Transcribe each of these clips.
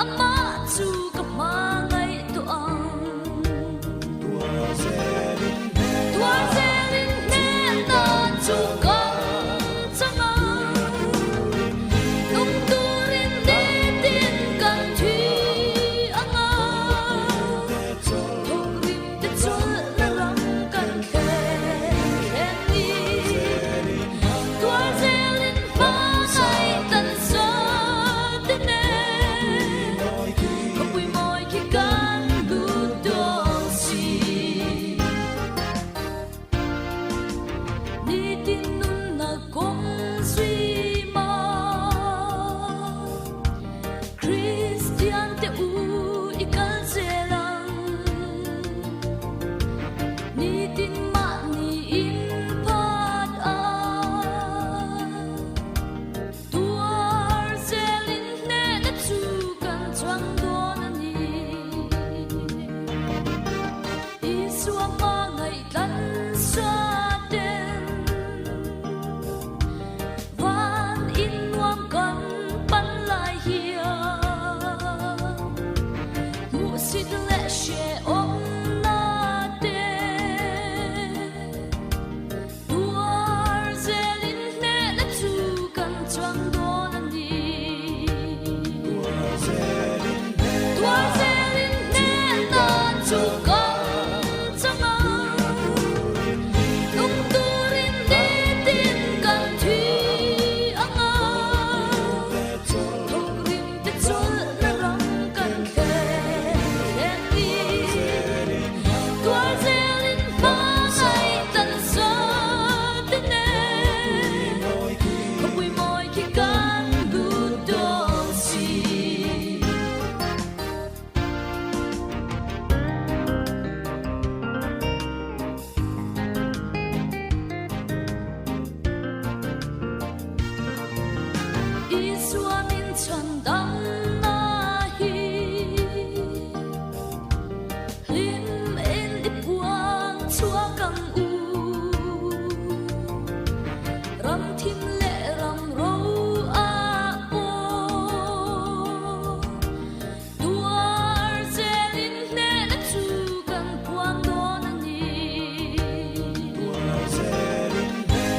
amah chu ka hmangaih tawh ang. Tuar zelin hnehna chu kan chang ang. Nung turin nitin kan thi ang a. Thawk rim te chawlhna ram kan thlen thlen ni. Tuar zelin hmangaih kan sa te nen. Khawpui mawi khi kan lut dawn si. Nitin nunna kawng zui mah. Kristian te u i kal zel ang. Nitin mahni in phat a. Tuar zelin hnehna chu kan chuang dawn a ni. Isua hmangaih tlan sa ten van in nuam kan pan lai hian hmuhsit leh hrehawmna te Tuar zelin hnehna chu kan chuang dawn a ni. Tuar zelin hnehna chu kan chang a. Nung turin nitin kan thi ang a. Thawk rim te chawlhna ram kan thlen thlen ni. Tuar zelin hmangaih kan sa te nen khawpui mawi khi kan lut dawn si. Isua min chhan damna hi. Hlim en i puang chhuak ang u. Ram thim leh ram ro ah pawh tuar zelin hnehna chu kan puang dawn a ni.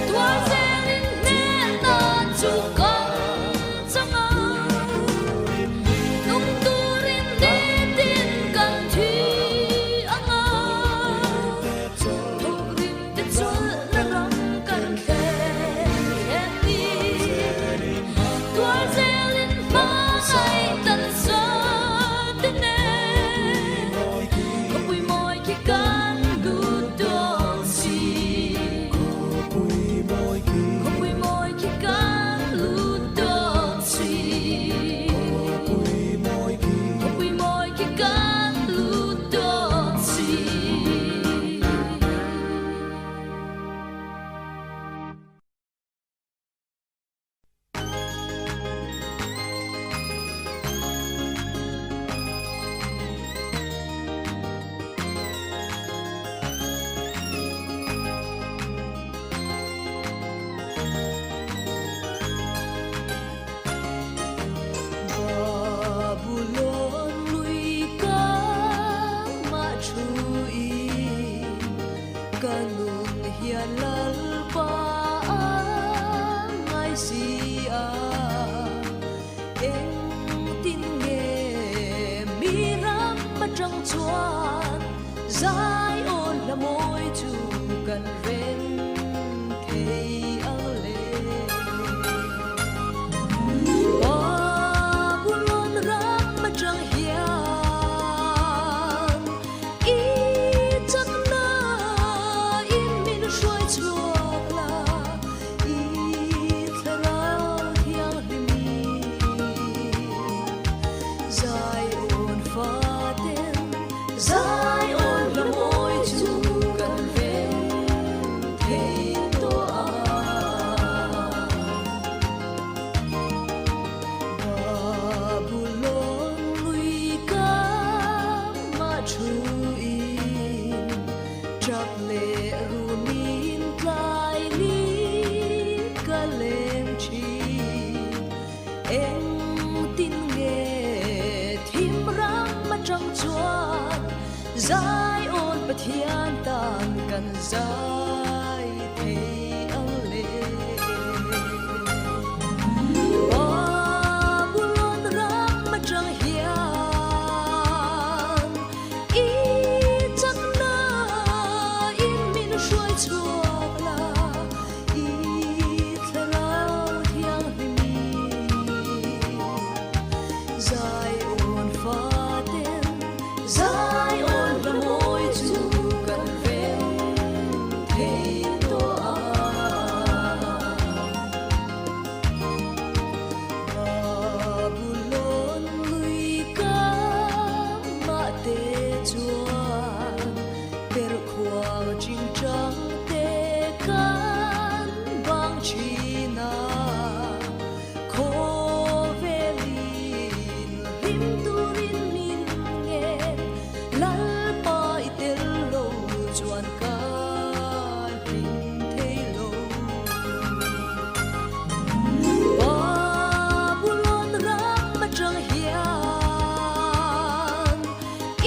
Tuar zelin hnehna chu kan chang ang. Nung turin nitin kan thi ang a. Thawk rim te chawlhna ram kan thlen thlen ni. Tuar zelin hmangaih kan sa te nen. Khawpui mawi khi kan lut dawn si. Khawpui mawi khi kan lut dawn si. Khawpui mawi khi kan lut dawn si. Babulon lui ka mah thu in ka nun hian Lalpa a ngai si a, engtin nge mi ram atang chuan Zion la mawi chu kan reng thei ang le. Babulon ram atang hian i chakna in min hruai chhuak la, i thlarau thianghlim Zion faten Zion la mawi chu kan veng thei tawh a. Pathian tan kan zai thei ang le. Babulon ram atang hian i chakna in min hruai chhuak la, i thlarau thianghlim Zion faten Zion la mawi chu kan rem thei tawh a. Babulon lui kamah te chuan perhkhuang chingchang te kan bang thin a. Khawvelin hlim turin min ngen, Lalpa i tel lo chuan ka hlim thei lo. Babulon ram atang hian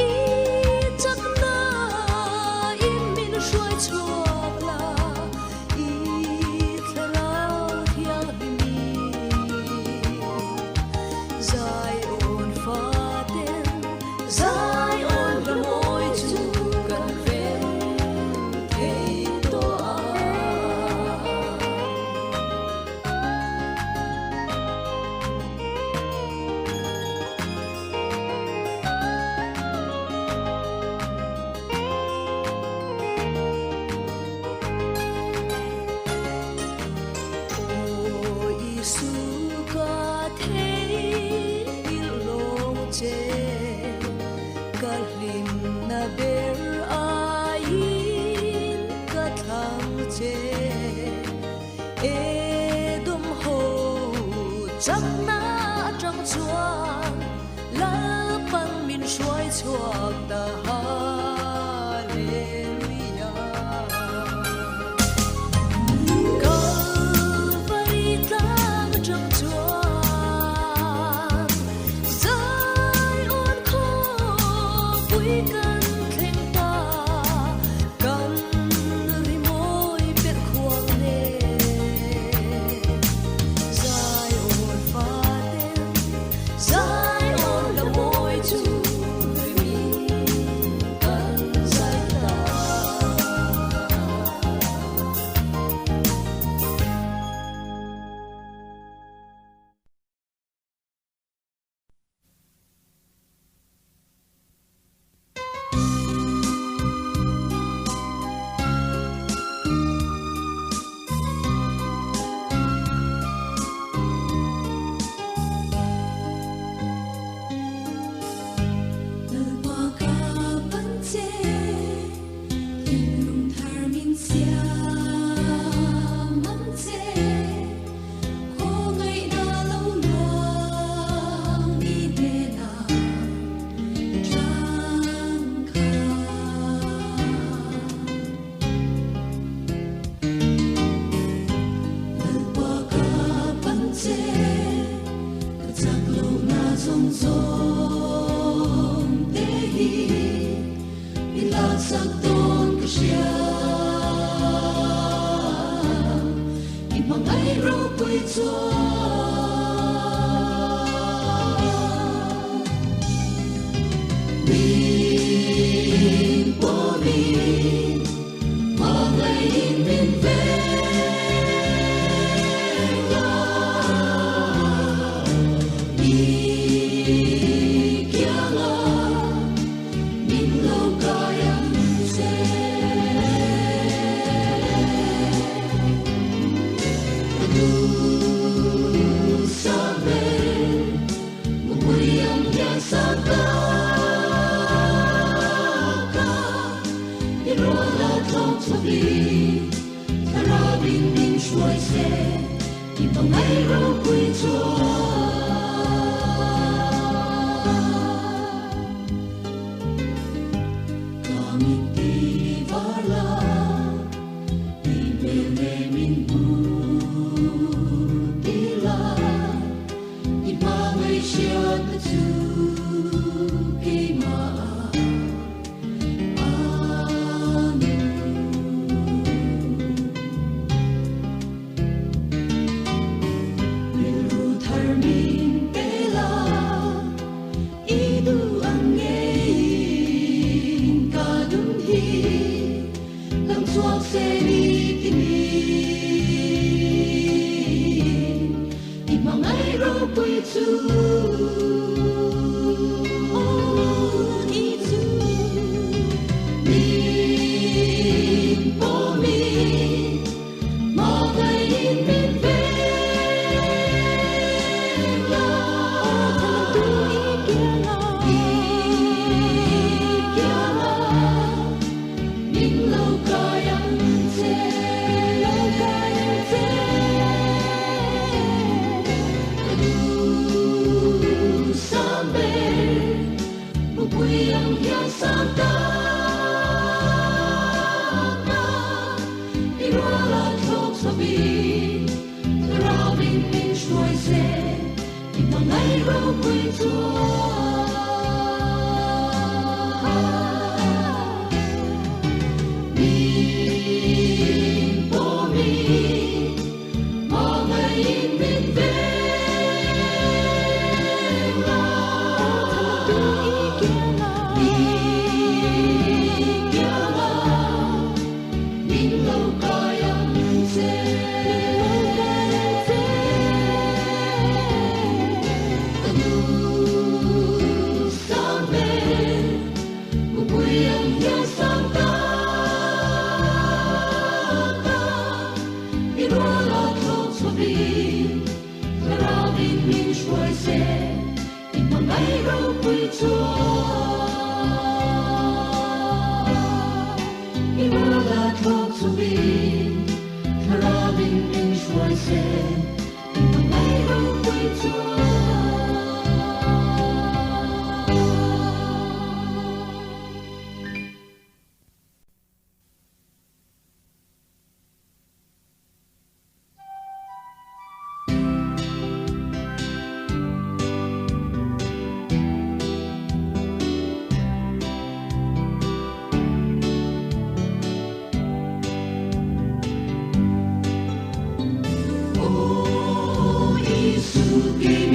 i chakna in min hruai chhuak la, I thlarau thianghlim Zion faten Zion la mawi chu kan rem thei tawh a. Aw Isu ka theihngilh lawng che, ka hlimna ber aiin ka thlang che. Edom ho chakna atang chuan Lalpan min hruai chhuak ta Hallelujah. Kalvari tlang atang chuan Zion khawpui kan thleng ta, kan rimawi perh khuang nen. Zion faten Zion la mawi chu rimin kan zai ta. Lalpa ka pan che, thinlung thar min siam ang che, khawngaihna lo luang i hnenah changkha. Lalpa ka pan che, ka chak lohna zawng zawng te hi min laksak dawn ka hria. I hmangaih ropui chuan min pawmin hmangaihin min veng a. I kianga min lo kai ang che. Ka duhsam ve mupui ang hian sa ta ka i rual a tlawng chhuakin thlarau in min hruai se i hmangaih ropui chuan. Ka mit ti var la i hmel ne min hmu ti la i hmangaih hriat na chu keimah a chu. Aw Isu. Min pawmin hmangaihin min veng la. Aw tu i kiangah. I kiangah min lo kai ang che. Lo kai ang che. Ka duh sam ber mupui ang hian sang tak na i ruala thlawk chhovin thlarauin min hruai se i hmangaih ropui chuan. Min pawmin hmangaihin min veng la. Aw tu i kiangah. I kiangah min lo kai ang che. Min lo kai ang che. Ka duh sam ber mupui ang hian sang tak na i ruala thlawk chhovin thlarauin min hruai se i hmangaih ropui chuan. I ruala thlawk chhovin thlarauin min hruai se i hmangaih ropui chuan. Aw Isu kei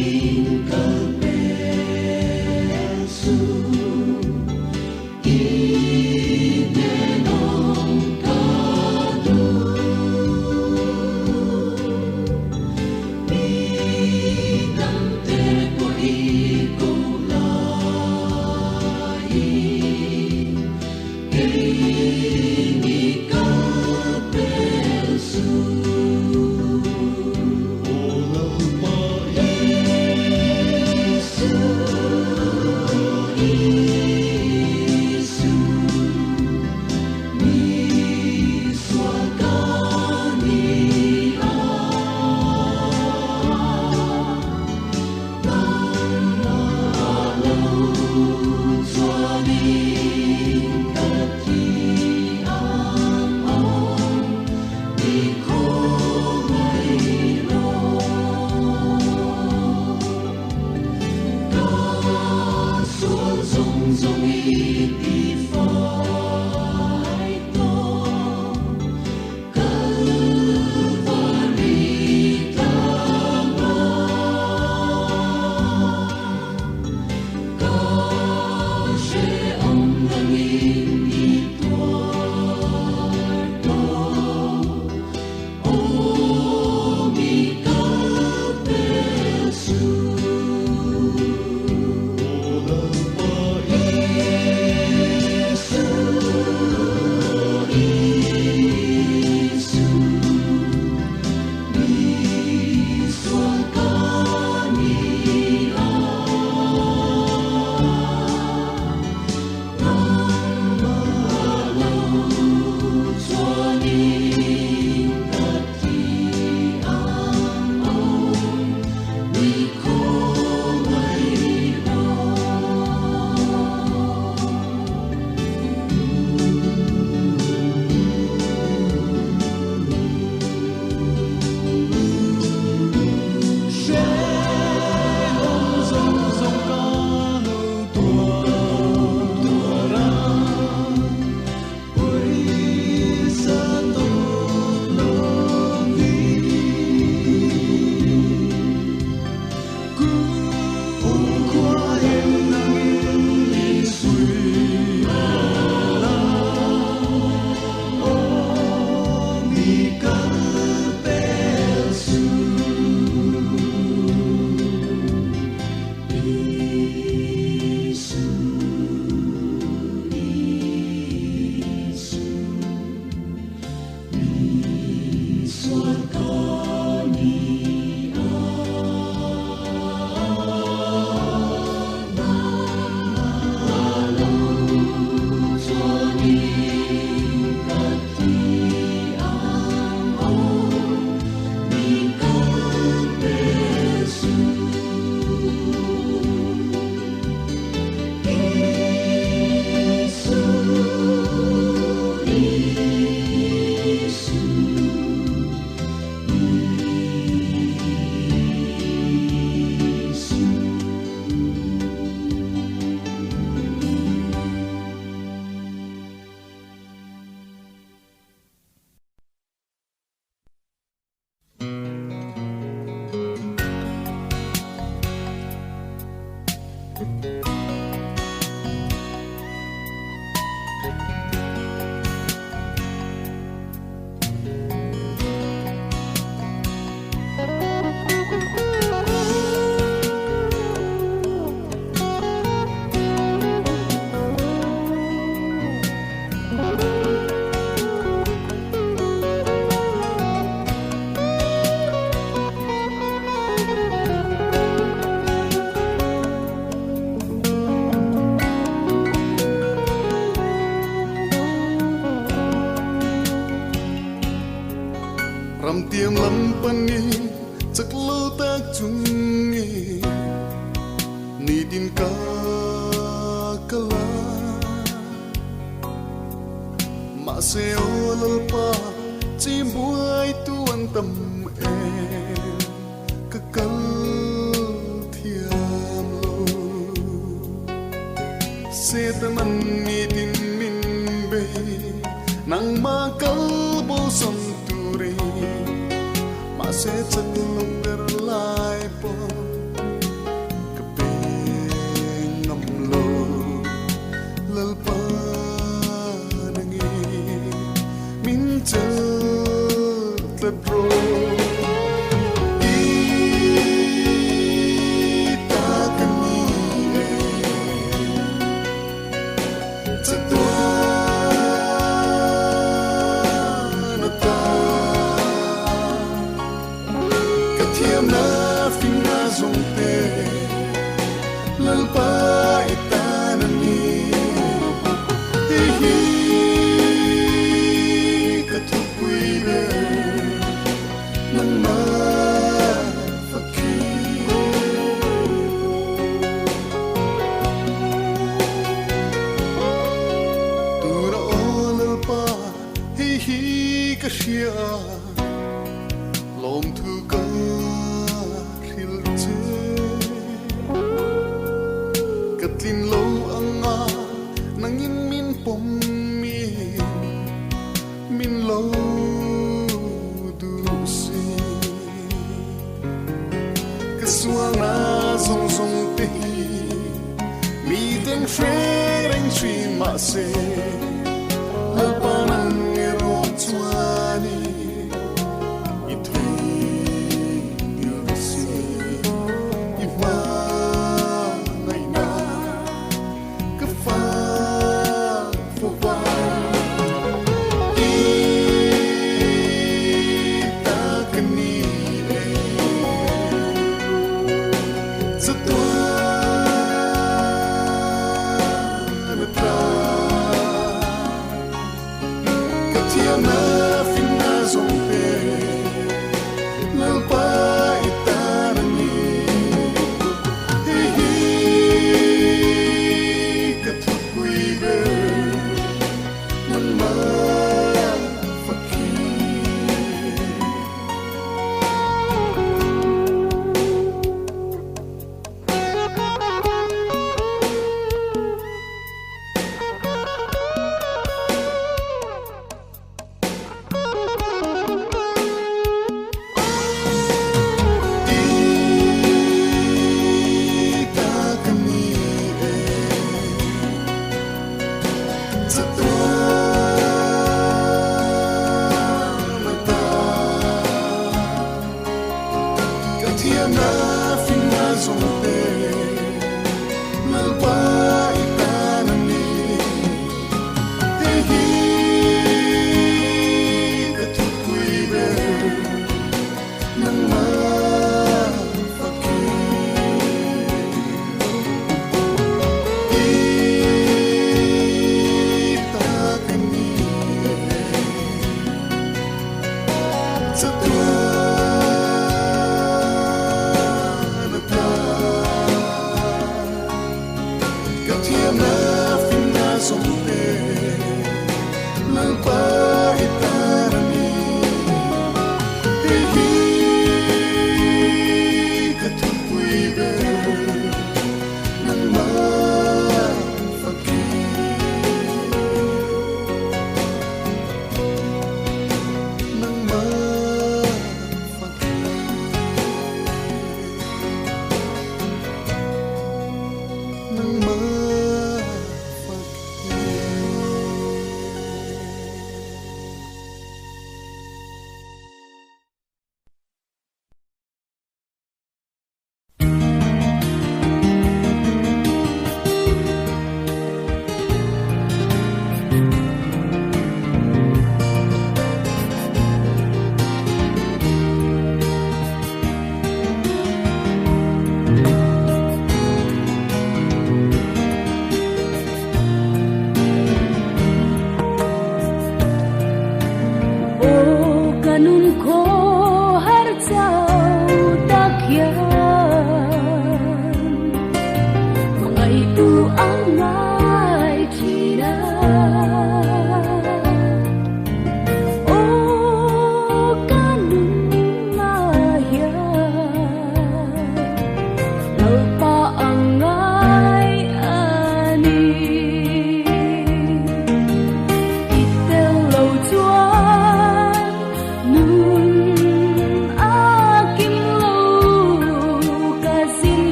chungin nitin ka kal a. Mahse aw Lalpa chim buaitu an tam em ka kal thiam lo. Setanan nitin min bei nangmah kal bosan turin mahse chat lo ber lai pawh ka pe ngam lo Lalpa nangin min chelh tlat rawh. I ta ka ni e chatuan ata ka thiamna finna zawng te Lalpa i tan a ni. Hei hi ka thupui ber nangmah fakhi. Tuna aw Lalpa hei hi ka hria a, lawmthu ka hrilh che. Ka tlin lo anga nangin min pawm mi, min lo duh si. Ka sualna zawng zawng te hi mi ten hre reng thin mahse Lalpa nang erawh chuanin i theihngilh si. I hmangaihna ka fak fo va. I ta ka ni e chatuan ata ka thiamna finna zawng te Lalpa i tan a ni. Hei hi ka thupui ber nangmah fakhi.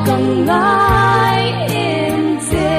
ka ngai em che.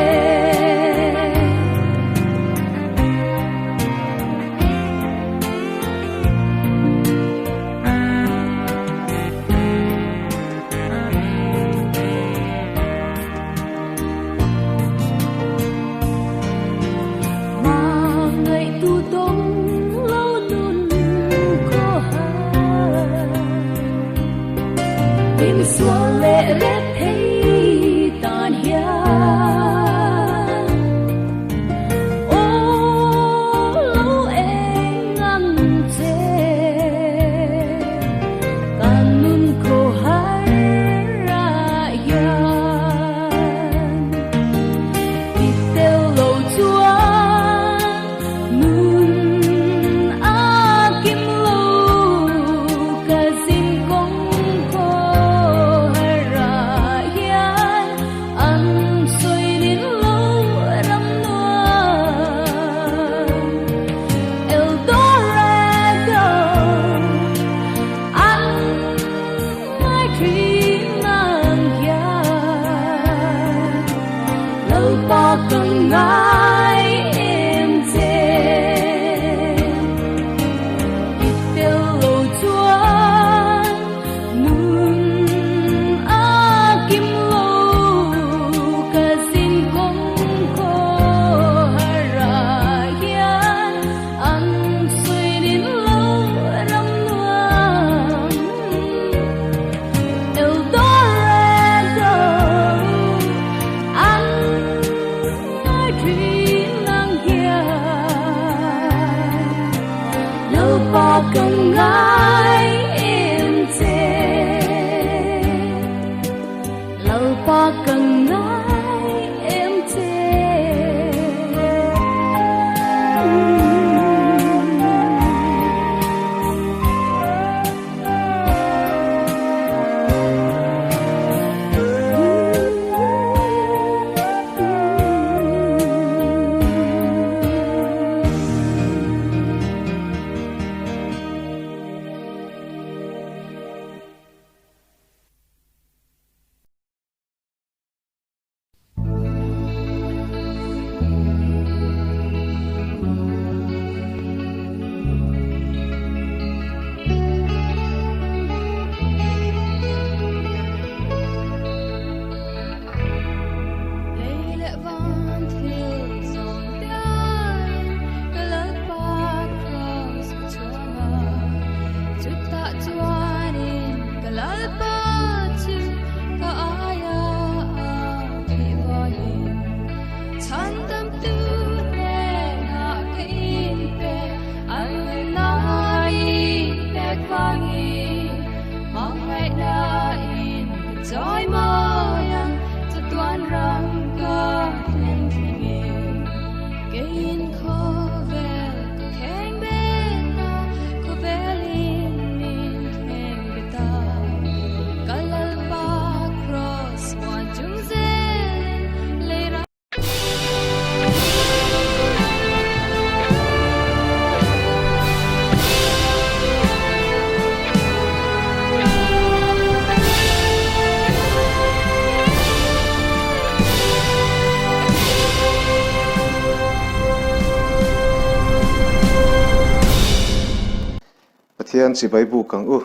Pathian chibai buk ang u.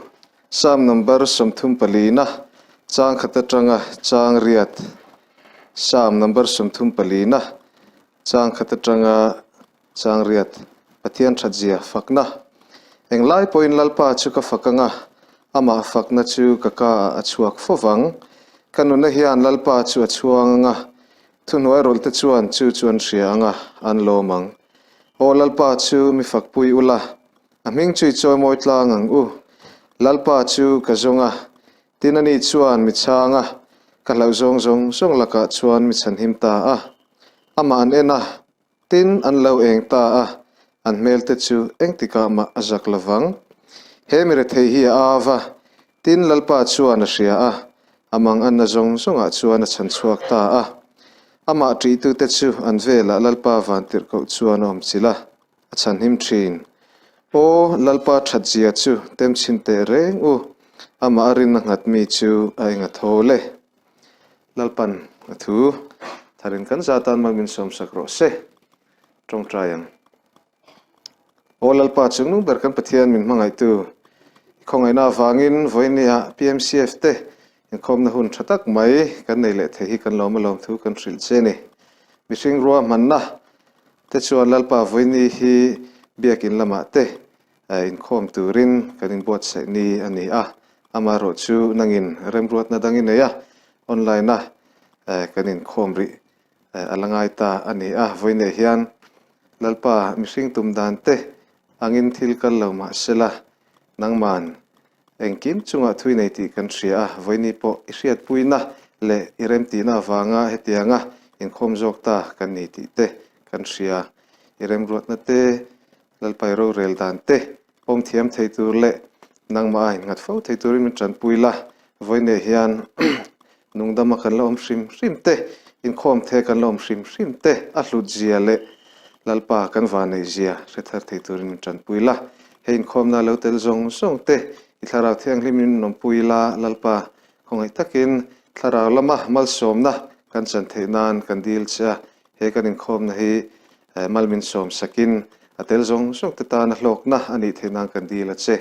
Psalm number 34 na chang khat atanga chang riat. Psalm number 34 na chang khat atanga chang riat. Pathian thatzia fakna. Englai pawhin Lalpa chu ka fak anga, amah fakna chu ka ka ah a chhuak fovang. Ka nuna hian Lalpa chu a chhuang anga, thuhnuai rawlh te chuan chu chu an hria anga, an lawm ang. Aw Lalpa chu mi fakpui ula, a hming chu i chawi mawi tlang ang u. Lalpa chu ka zawng a, tin ani chuan mi chhang a, ka hlauh zawng zawng zawng lakah chuan mi chhanhim ta a. Amah an en a, tin an lo eng ta a, an hmel te chu engtikah mah a zak lovang. He mi rethei hi a av a, tin Lalpa chuan a hria a, a mang anna zawng zawngah chuan a chhan chhuak ta a. Amah ṭihtute chu an velah Lalpa vantirhkoh chuan a awm chilh a, a chhanhim ṭhin. Aw, Lalpa ṭhatzia chu temchhin teh reng u, amah a rinna nghat mi chu a eng a tho le. Lalpan a thu tharin kan za tan mal min sawmsak rawh se. Tawngtai ang. Aw Lalpa chungnung ber kan Pathian min hmangaihtu, i khawngaihna avangin vawinia PMCF te inkhawmna hun tha tak mai kan nei leh thei hi kan lawm alawm thu kan hrilh che ni. Mihring ruahmanna te chuan Lalpa vawini hi biakin lamah te inkhawm turin kan inbuatsaih ni a ni a, amaherawh chu nangin remruatna dang i nei a, online-a kan inkhawm rih A la ngai ta a ni a, vawiineh hian Lalpa mihring tum dan te angin thil kal lo mah sela, nangman engkim chungah thui nei tih kan hria a, vawiini pawh i hriatpuina leh i remtihna avanga hetianga inkhawm zawk ta kan ni tih te kan hria. I remruatna te, Lalpa i rorel dan te pawm thiam thei tur leh nangmah a innghat fo thei turin min tanpui la, vawiineh hian nungdama kan la awm hrim hrim te, inkhawm the kan la awm hrim hrim te a hlut zia leh Lalpa kan vanneih zia hre thar thei turin min tanpui la, hei inkhawmna lo tel zawng zawng te i thlarau thianghlim in min awmpui la, Lalpa khawngaih takin thlarau lama malsawmna kan chan theih nan kan dil che a, he kan inkhawmna hi Mal min sawm sakin a tel zawng zawng te tana hlawkna a nih theih nan kan dil a che.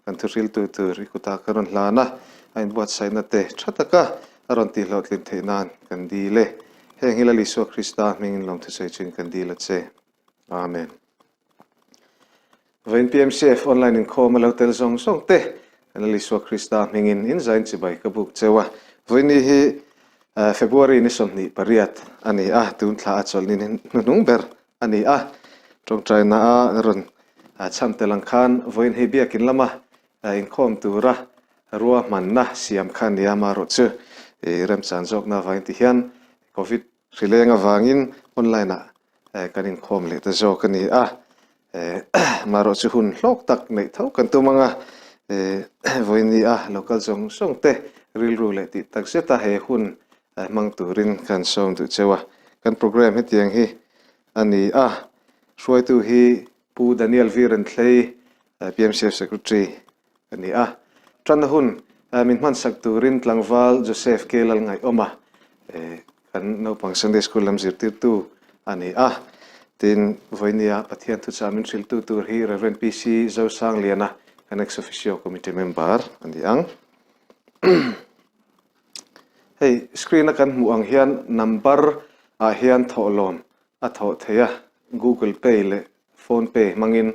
Kan thuhriltu tur i kutah ka rawn hlan a, a inbuatsaihna te tha taka a rawn tihhlawhtlin theih nan kan dil e. Heng hi Lal Isua Krista hmingin lawmthusawi chuin kan dil a che. Amen. Vawiin PMCF online inkhawm a lo tel zawng zawng te Lal Isua Krista hmingin in zain chibai ka buk cheu a. Vawiini hi February ni 28 a ni a, tun thla a chawlhni hnuhnung ber a ni a. Tawngtaina a rawn chham tel ang khan vawiin hei biakin lama inkhawm tura ruahmanna siam kha a ni a, amaherawhchu remchan zawkna avangin ti hian Covid Hrileng avangin online ah kan inkhawm leh ta zawk a ni a, marawh chu hun hlawk tak neih tho kan tum ang a, vawiin ni a local zawng zawng te rilru leh tih tak zet a he hun hmang turin kan sawm duh cheu a, kan programme hetiang hi a ni a, hruaitu hi Pu Daniel Virenthlei PMCF Secretary a ni a. Tanna hun min hmansak turin tlangval Joseph K. Lalngaihawma kan naupang Sunday School lam zirtirtu a ni a. Tin, vawinia Pathian thuchah min hrilhtu tur hi Rev. PC Zosangliana kan Ex Officio Committee member a ni ang. Hei screen a kan hmuh ang hian number ah hian thawhlawm a thawh theih a, Google Pay leh Phone Pay hmangin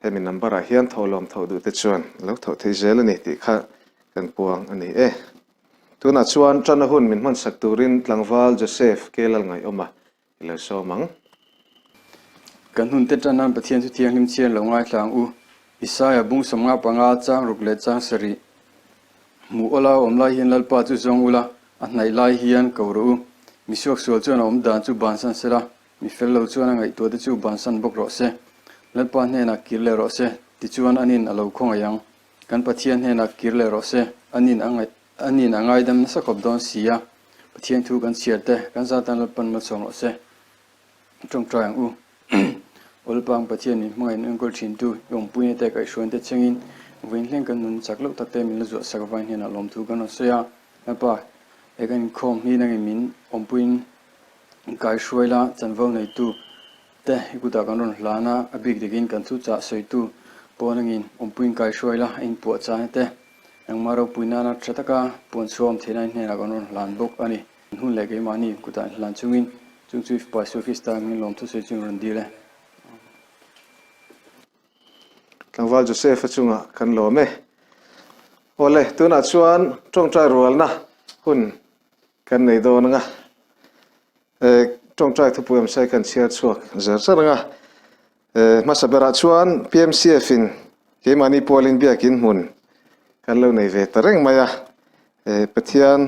Hemi number ah hian thawhlawm thawh duh te chuan lo thawh thei zel a ni tih kha kan puang a ni e. Tunah chuan ṭana hun min hmansak turin tlangval Joseph K. Lalngaihawma i lo sawm ang. Kan hun te ṭan nan Pathian chu thianghlim chhiar lo ngaithla ang u. Isaia bung 55 chang ruk leh chang sarih hmuh awla awm lai hian Lalpa chu zawng ula, a hnaih lai hian ko rawh u. Misuak sual chuan a awm dan chu bansan sela, Mi fel lo chuan a ngaihtuah te chu bansan bawk rawh se. Lalpa hnenah kir leh rawh se, tichuan anin a lo khawngaih ang. Kan Pathian hnenah kir leh rawh se, anin a ngaih anin a ngaidam nasa khawp dawn si a. Pathian thu kan chhiar te, kan zatan Lalpan malsawm rawh se. Tawngtai ang u. Awlpang Pathian min hmangaih in enkawl thin tu, i awmpuina te kaihhruain te chengin, vawiin hleng kan nun chak loh tak te min la zuah sak avain hnenah lawmthu kan rawn sawi a. Lalpa, he kan inkhawm hi nangin min awmpuiin Kaihruai la chanvo neitu te i kutah kan rawn hlan a, a bik takin kan thu chah sawitu pawh nangin awmpuiin kaihruai la a inpuah chahna te engmah ropui nana tha taka puan chhuah awm theihna hnenah kan rawn hlan bawk a ni. Hun leh keimahni kutah inhlan chungin chung chu i fapa Isua Krista hmingin lawmthu sawi chu in rawn dil e. Tlangval Joseph-a chungah kan lawm e. Awle, tunah chuan tawngtai rualna hun Kan nei dawn anga tawngtai thupui awm sai kan chhiar chhuak zer zer anga hmasa berah chuan PMCF in keimahni pualin biakin hmun kan lo nei ve ta reng mai a, Pathian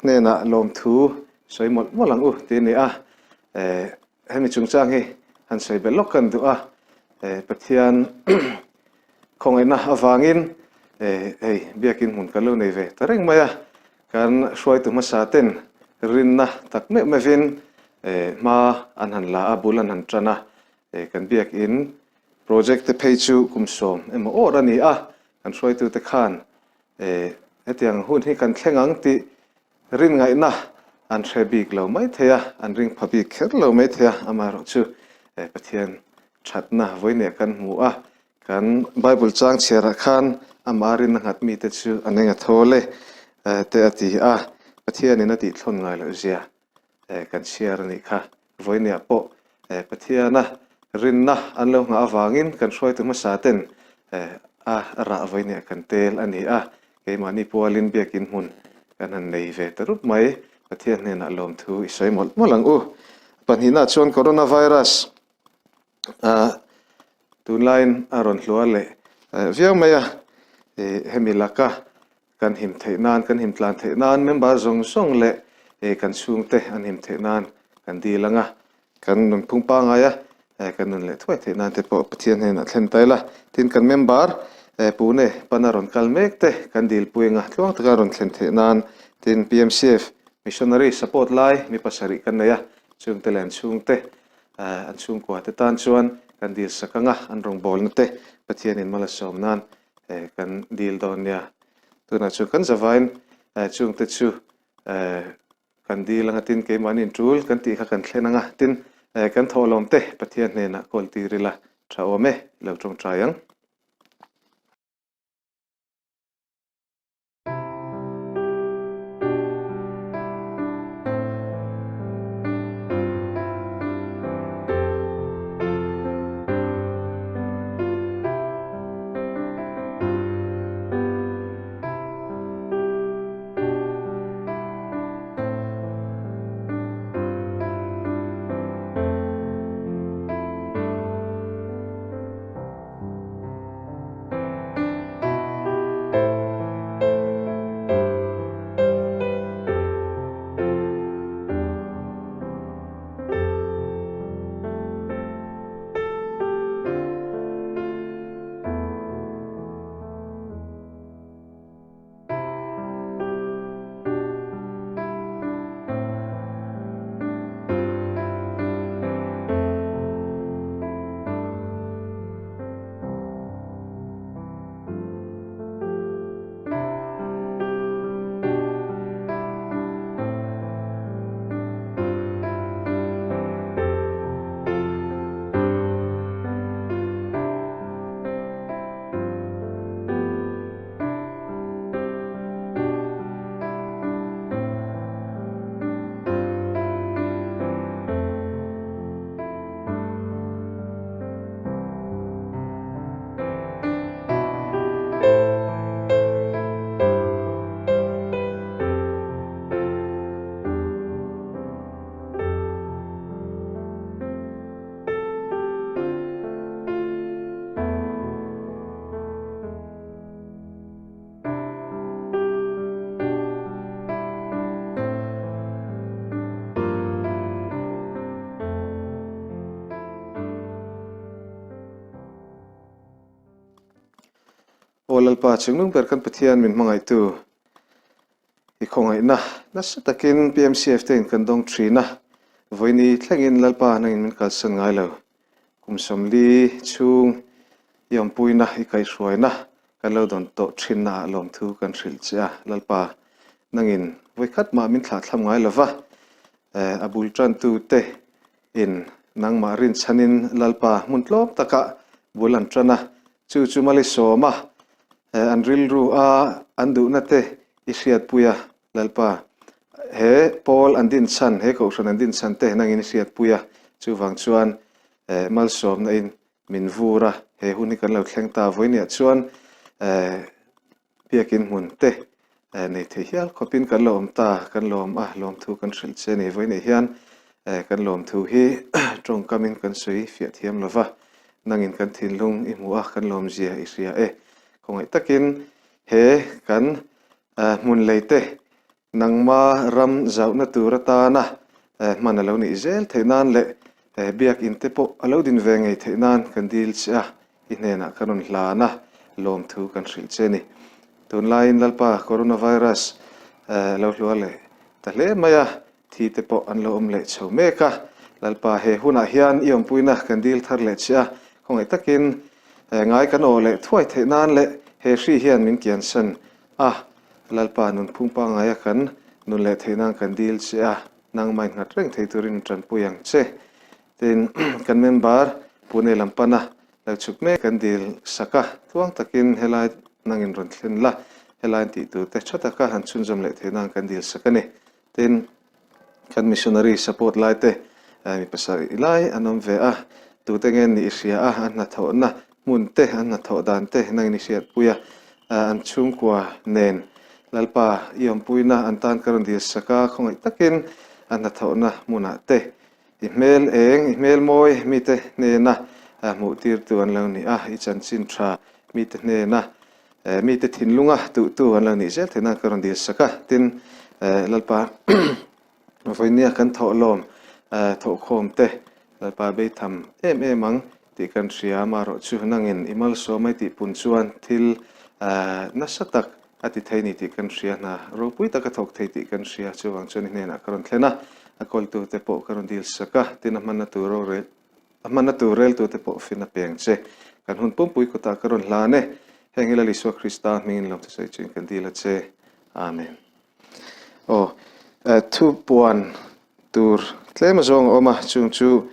hnenah lawmthu sawi mawlh mawlh ang u tih a ni a, hemi chungchang hi han sawi belh lawk kan duh a, Pathian khawngaihna avangin hei biakin hmun kan lo nei ve ta reng mai a. Kan hruaitu hmasa ten rinna tak meuh meuhin hma an han la a, bul an han tan a, kan biakin project te phei chu kum sawm emaw awr a ni a, kan hruaitute khan hetiang hun hi kan thleng ang tih Rin ngaihna an hre bik lo mai thei a, an ring pha bik kher lo mai thei a, amaherawhchu Pathian thatna vawiineh kan hmu a, kan Bible chang chhiarah khan amah rinna nghat mite chu an eng a thawl e te a ti a, Pathianin a tihthlawn ngai loh zia kan chhiar a nih kha. Vawiineh pawh Pathiana rinna an lo nghah avangin kan hruaitu hmasa ten a rah vawiineh kan tel a ni a, keimahni pualin biakin hmun kan han nei ve ta rup mai. Pathian hnenah lawmthu i sawi mawlh mawlh ang u. Pahnihna chuan Coronavirus tunlaiin a rawn hluar leh viau mai a, hemi laka Kan him theih nan, kan him tlan theih nan member zawng zawng leh kan chhungte an him theih nan kan dil ang a, kan nunphung pangngai a kan nun leh thuai theih nan te pawh Pathian hnenah thlen ta ila. Tin, kan member Pune pana rawn kal mek te kan dilpui ang a, tluang taka rawn thlen theih nan. Tin, PMCF Missionary support lai mi pasarih kan nei a, chungte leh an chhungte an chhungkua te tan chuan kan dil sak ang a, an rawngbawlna te Pathianin mal a sawm nan kan dil dawn nia. Tunah chuan kan zavain chungte chu kan dil anga tin keimahni in tul kan tih kha kan thlen anga tin kan thawhlawm te Pathian hnenah kawl tir ila tha awm e i lo tawngtai ang. Aw Lalpa, Chungnung ber kan Pathian min hmangaihtu i khawngaihna nasa takin PMCF te in kan dawng thin a, vawiini thlengin Lalpa nangin min kalsan ngai lo. Kum 40 chhung i awmpuina i kaihhruaina kan lo dawn tawh thinna ah lawmthu kan hrilh che a, Lalpa nangin vawikhat mah min thlahthlam ngai lova, a bul tantute in nangmah rinchhanin Lalpa hmun tlawm takah bul an tan a, chu chu mali sawm a, an rilru a an duhna te i hriatpui a, Lalpa he pawl an dinchhan, he kohhran an dinchhan te nangin i hriatpui a, chuvang chuan malsawmna in min vur a, he hun hi kan lo thleng ta vawinia chuan Biakin hmun te nei thei hial khawpin kan lo awm ta, kan lawm a, lawmthu kan hrilh che a ni. Vawiinah hian kan lawmthu hi tawngkamin kan sawi fiah thiam lo va, nangin kan thinlung i hmu a, kan lawmzia i hria e. Khawngaih takin he kan hmun lei te nangma ram zauhna tur atana hman a lo nih zel theih nan leh biakin te pawh a lo din ve ngei theih nan kan dil che a. I hnenah ka rawn hlan a, lawmthu kan hrilh che ni. Tunlaiin Lalpa coronavirus lo hluar leh ta hle mai a, thi te pawh an lo awm leh chho mek a. Lalpa he hunah hian i awmpuina kan dil thar leh che a, khawngaih takin ngai kan aw leh thuai theih nan leh he hri hian min kiansan a. Lalpa nunphung pangngaia kan Nun leh theih nan kan dil che a, nangmah innghat reng thei turin in tanpui ang che. Tin, kan member Pune lam pana lo chhuk mek kan dil sak a, tluang takin helai nangin rawn thlen la, helai an tih tur te tha taka han chhunzawm leh theih nan kan dil sak a ni. Tin, kan missionary support lai te mi pasarih lai an awm ve a, tute nge an nih i hria a, an hnathawhna hmun te, an hnathawh dan te nangin i hriatpui a, an chhungkua nen Lalpa i awmpuina an tan ka rawn dil sak a, khawngaih takin an hnathawhna hmunah te i hmel eng, i hmel mawi mite hnena hmuh tirtu an lo ni a, i chanchin tha mite hnena mite thinlunga tuhtu an lo nih zel theihna ka rawn dil sak a, tin Lalpa vawinia kan thawhlawm thawhkhawm te Lalpa beitham em em ang tih kan hria, amaherawhchu nangin i malsawm ai tih pun chuan thil nasa tak a ti thei ni tih kan hria, hna ropui tak a thawk thei tih kan hria, chuvang chuan i hnenah ka rawn thlen a, a kawltute pawh ka rawn dil sak a, tin a hmanna tur rorel a hmanna tur reltute pawh fin a peng che, kan hun pumpui kutah ka rawn hlan e, heng hi Lal Isua Krista hmingin lawmthu sawi chuin kan dil a che, Amen. Aw, thupuan tur tlem azawng a awm a, chung chu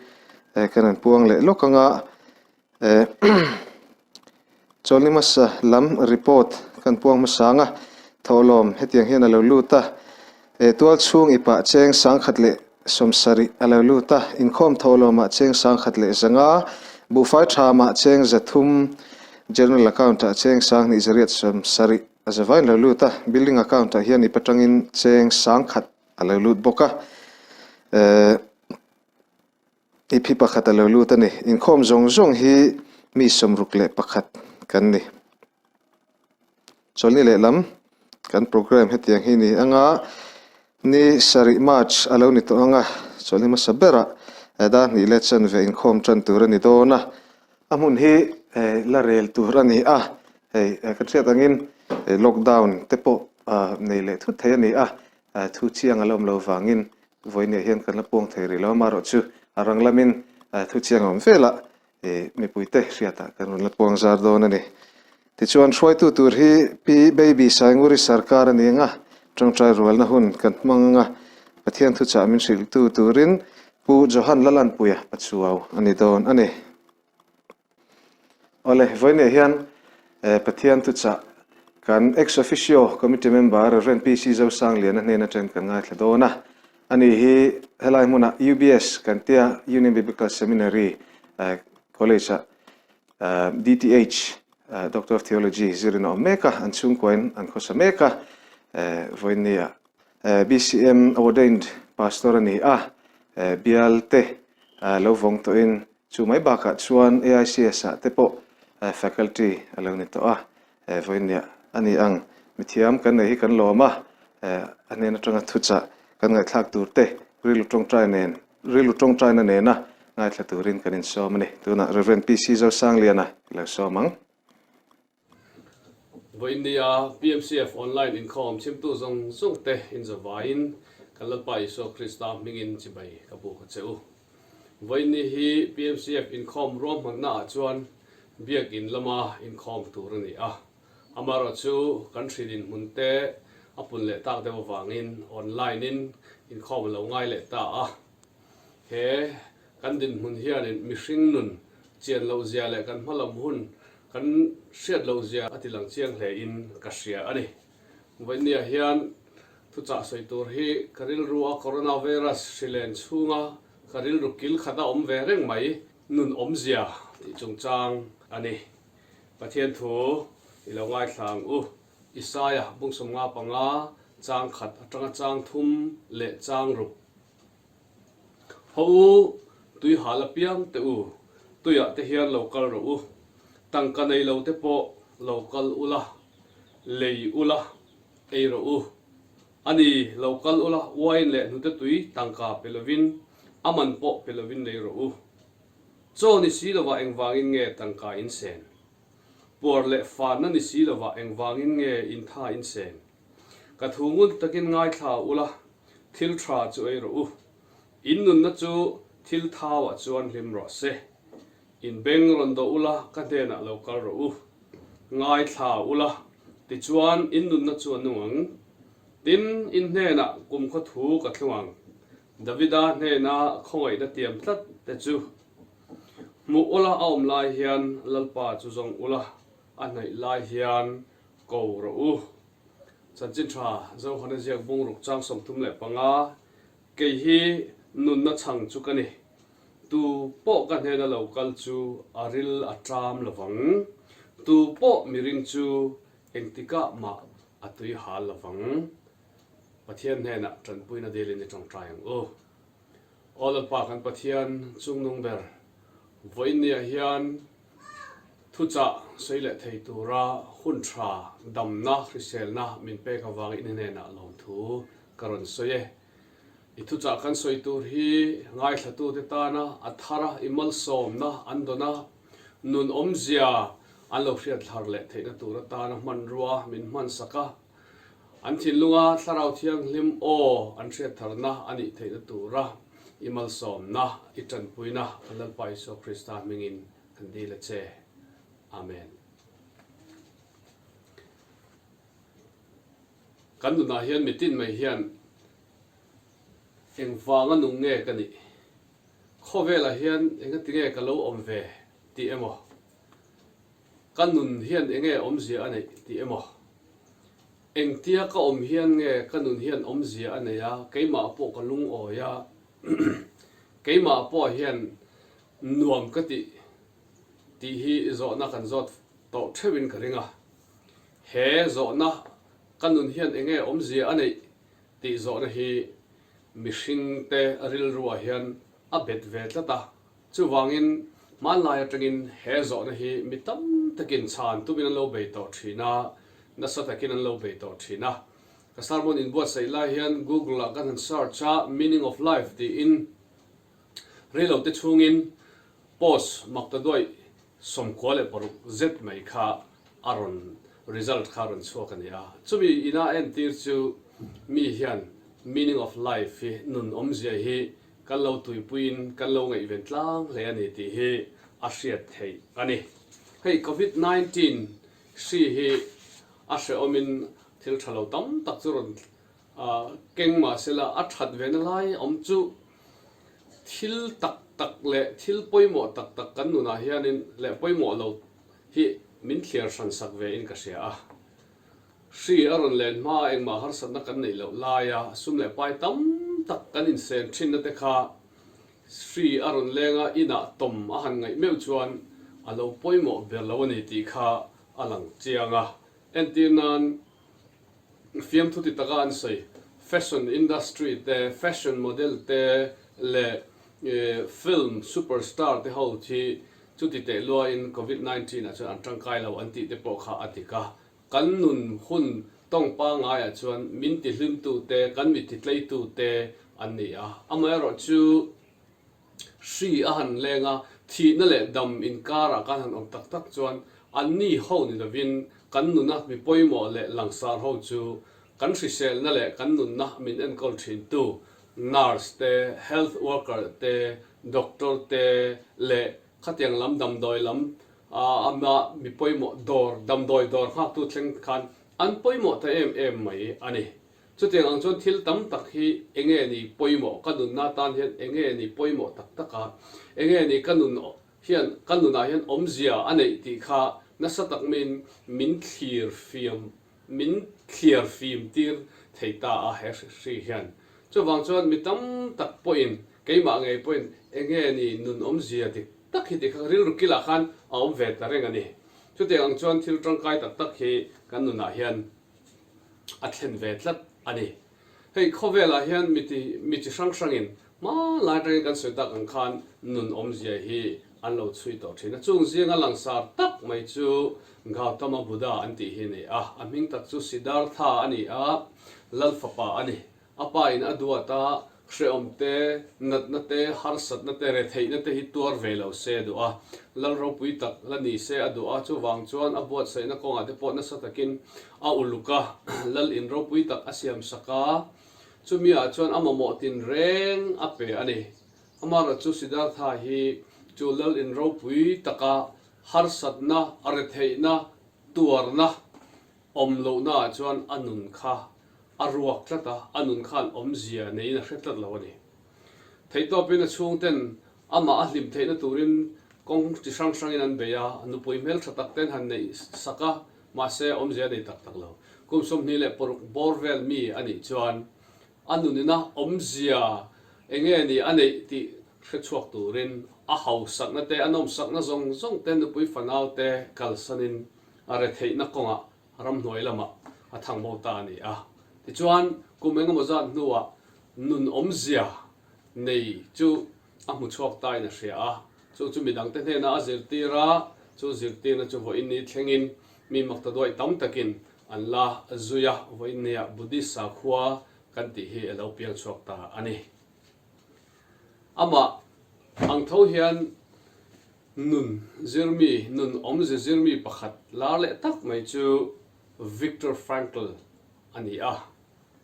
kan han puang leh lawk ang a, Chawlni hmasa lam report kan puang hmasa ang a, thawhlawm hetiang hian a lo lut a, tual chhung ipah cheng sangkhat leh sawmsarih a lo lut a, inkhawm thawhlawmah cheng sangkhat leh zanga, buhfai thamah cheng zathum, general account-ah cheng sanghnih zariat sawmsarih a zavain a lo lut a, building account-ah hian ip atangin cheng sangkhat a lo lut bawk a. Ip hi pakhat a lo lut a ni. Inkhawm zawng zawng hi mi 61 kan ni. Chawlhni lehlam kan programme hetiang hi ni anga ni sarih March a lo ni tawh anga chawlhni hmasa berah dar hnih leh chanve inkhawm tan tur a ni dawn a. A hmun hi la rel tur a ni a, hei kan hriat angin lockdown te pawh nei leh thut thei a ni a, thu chiang a la awm lo vangin Vawinia hian kan la puang thei rih lo, amaherawh chu a rang lamin thu chiang a awm velah mipuite hriatah kan rawn la puang zar dawn a ni. Tichuan hruaitu tur hi Pi Baby Sainguri Sarkar a ni ang a, tawngtai rualna hun kan hmang ang a, Pathian thuchah min hrilhtu turin Pu Johan Lalanpuia Pachuau a ni dawn a ni. Awle, vawinia hian Pathian thuchah kan Ex Officio Committee Member Rev. PC Zosangliana hnen atangin kan ngaithla dawn a. Ani hi helai hmunah UBS kan tia Union Biblical Seminary College-ah DTH, Doctor of Theology, zirin a awm mek a, an chhungkuain an khawsa mek a, vawinia BCM Ordained Pastor a ni a, bialte lo vawng tawhin Chu mai bakah chuan AICS ah te pawh faculty a lo ni tawh a, vawinia a ni ang. Mithiam kan nei hi kan lawm a, a hnen atanga thuchah kan ngaihthlak tur te rilru tawngtai nen, rilru tawngtaina nena ngaithla turin kan insawm a ni. Tunah Rev. PC Zosangliana i lo sawm ang. Vawiinnia PMCF Online inkhawm chhimtu zawng zawng te inzavaiin kan Lalpa Isua Krista hmingin chibai ka buk a che u. Vawiinni hi PMCF inkhawm ruahmanna ah chuan Biakin lama inkhawm tur a ni a. Amaherawhchu kan hri dinhmun te a pun leh tak deuh avangin online in inkhawm a lo ngai leh ta a. He kan dinhmun hianin mihring nun chian loh zia leh kan hmalam hun kan hriat loh zia a ti lang chiang hle in ka hria a ni. Vawinia hian thuchah sawi tur hi ka rilru a coronavirus hri len chhunga ka rilru kil khat a awm ve reng mai nun awmzia tih chungchang a ni. Pathian thu i lo ngaithla ang u. Isaia bung 55 chang khat atanga chang thum leh chang ruk Haw u, tui hal apiang teh u, tuiah te hian lo kal rawh u, tangka nei lo te pawh lo kal ula, lei ula, ei rawh u. A ni, lo kal ula, uain leh hnute tui tangka pe lovin, a man pawh pe lovin lei rawh u. Chaw ni si lovah engvangin nge tangka in sen? Puar leh fanna ni si lovah engvangin nge intha in sen? Ka thu ngun takin ngaithla ula, thil tha chu ei rawh u. In nunna chu thil thauah chuan hlim rawh se. In beng rawn dawh ula, ka hnenah lo kal rawh u. Ngaithla ula, tichuan in nunna chu a nung ang. Tin, in hnenah kumkhaw thu ka thlung ang. Davida hnena khawngaihna tiam tlat te chu hmuh ula a awm lai hian Lalpa chu zawng ula a hnaih lai hian ko rawh u. Chanchin tha Zohana ziak bungruk chang 35, Kei hi nunna chhang chu ka ni. Tu pawh ka hnena lo kal chu a ril a ṭam lovang. Tu pawh miring chu engtikah mah a tui hal lovang. Pathian hnenah ṭanpuina dilin i ṭawngṭai ang u. Aw Lalpa kan Pathian chungnung ber, vawiinniah hian thuchah sawi leh thei tura hun ṭha damna hriselna min pek avangin i hnenah lawmthu ka rawn sawi e. I thuchah kan sawi tur hi ngaithlatute tana a thara i malsawmna an dawn a, nun awmzia an lo hriat thlar leh theihna tur atana hmanrua min hmansak a, an thinlunga Thlarau Thianghlim aw an hriat tharna a nih theihna tura i malsawmna, i tanpuina kan Lalpa Isua Krista hmingin kan dil a che. Amen. Kan nunah hian mitin mai hian engvanga nung nge ka nih? Khawvelah hian engati nge ka lo awm ve tih emaw? Ka nun hian enge awmzia a neih tih emaw? Engtia ka awm hian nge ka nun hian awmzia a neih a, keimah pawh ka lungawi a, keimah pawh hian nuam ka tih tih hi zawhna kan zawt tawh theuhin ka ring a. He zawhna ka nun hian enge awmzia a neih tih zawhna hi mihringte rilruah hian a bet ve tlat a. Chuvangin hmanlai atangin he zawhna hi mi tam takin chhan tumin an lo bei tawh thin a, nasa takin an lo bei tawh thin a. Ka sermon inbuatsaih lai hian Google-ah kan han search a, meaning of life tiin reilote chhungin post maktaduaih 96 zet mai kha a rawn result kha a rawn chhuak a ni a. Chumi ina entir chu mi hian meaning of life hi nun awmzia hi kan lo tuipuiin kan lo ngaihven tlang hle a ni tih hi a hriat theih a ni. Hei Covid 19 hri hi a hrehawmin thil tha lo tam tak chu rawn keng mah sela a that ve na lai awm chu thil tak tak leh thil pawimawh tak tak kan nunah hianin leh pawimawh lo hi min thliar hran sak ve in ka hria a. Hri a rawn len hma a engmah harsatna kan neih loh laia sum leh pai tam tak kan insen thinna te kha hri a rawn leng a inah tawm a han ngaih meuh chuan a lo pawimawh ber lo a ni tih kha a lang chiang a. Entir nan fiamthu ti taka an sawi fashion industry te, fashion model te leh film superstar te ho hi chuti teh luain covid 19 ah chuan an tangkai lo an tih te pawh kha a dik a. Kan nun hun tawng pangaiah chuan min tihlimtute, kan mi titleitute an ni a. Amaherawhchu hri a han leng a, thihna leh dam inkarah kan han awm tak tak chuan anni ho ni lovin kan nuna mi pawimawh leh langsar ho chu kan hriselna leh kan nunna min enkawl thintu nurse te, health worker te, doctor te leh khatiang lam damdawi lam Amah mi pawimawh dawr, damdawi dawr nghaktu thleng khan an pawimawh ta em em mai a ni. Chutiang ang chuan thil tam tak hi enge ni pawimawh, ka nunna tan hian enge ni pawimawh tak tak a, enge ni ka nun hian ka nunah hian awmzia a neih tih kha nasa tak maiin min thlir fiam min thliar fim tir thei ta a he hri hian. Chuvang chuan mi tam tak pawhin keimah ngei pawhin enge ni nun awmzia dik tak hi tih kha rilru kilah khan a awm ve ta reng a ni. Chutiang ang chuan thil tangkai tak tak hi kan nunah hian a thlen ve tlat a ni. Hei khawvelah hian mi ti mi chi hrang hrangin hmanlai atangin kan sawi tak ang khan nun awmzia hi an lo chhui tawh thin a. Chung zinga langsar tak mai chu Gautama Buddha an tih hi a ni a. A hming tak chu Siddhartha a ni a, Lal fapa a ni. A pa in a duat a, hrehawm te, natna te, harsatna te, retheihna te hi tuar ve lo se a duh a. Lal ropui tak la ni se a duh a, chuvang chuan a buatsaihna kawngah te pawh nasa takin a uluk a, lal in ropui tak a siam sak a, chumi ah chuan a mamawh tin reng a pe a ni. Amaherawhchu Siddhartha hi chu lal in ropui taka harsatna, retheihna, tuarna awm lohna ah chuan a nun kha. a ruak tlat a, a nun khan awmzia neiin a hre tlat lo a ni. Theihtawpin a chhungten amah a hlim theihna turin kawng chi hrang hrangin an bei a, nupui hmeltha tak ten han neih sak a, mahse awmzia a nei tak tak lo. Kum 26 bawr vel mi a nih chuan a nunina awmzia enge ni a neih tih hre chhuak turin a hausakna te, a nawmsakna zawng zawng te, nupui fanau te kalsanin a retheihna kawngah ramhnuai lamah a thang bo ta a ni a. Tichuan, kum engemaw zat hnuah nun awmzia nei chu a hmu chhuak tain a hria a. Chu chu midangte hnenah a zirtir a, chu zirtirna chu vawiin ni thlengin mi maktaduai tam takin an la zui a, vawiin nia Buddhist sakhua kan tih hi a lo piang chhuak ta a ni. Amah ang tho hian Nun zirmi, nun awmze zirmi pakhat lar leh tak mai chu Viktor Frankl a ni a.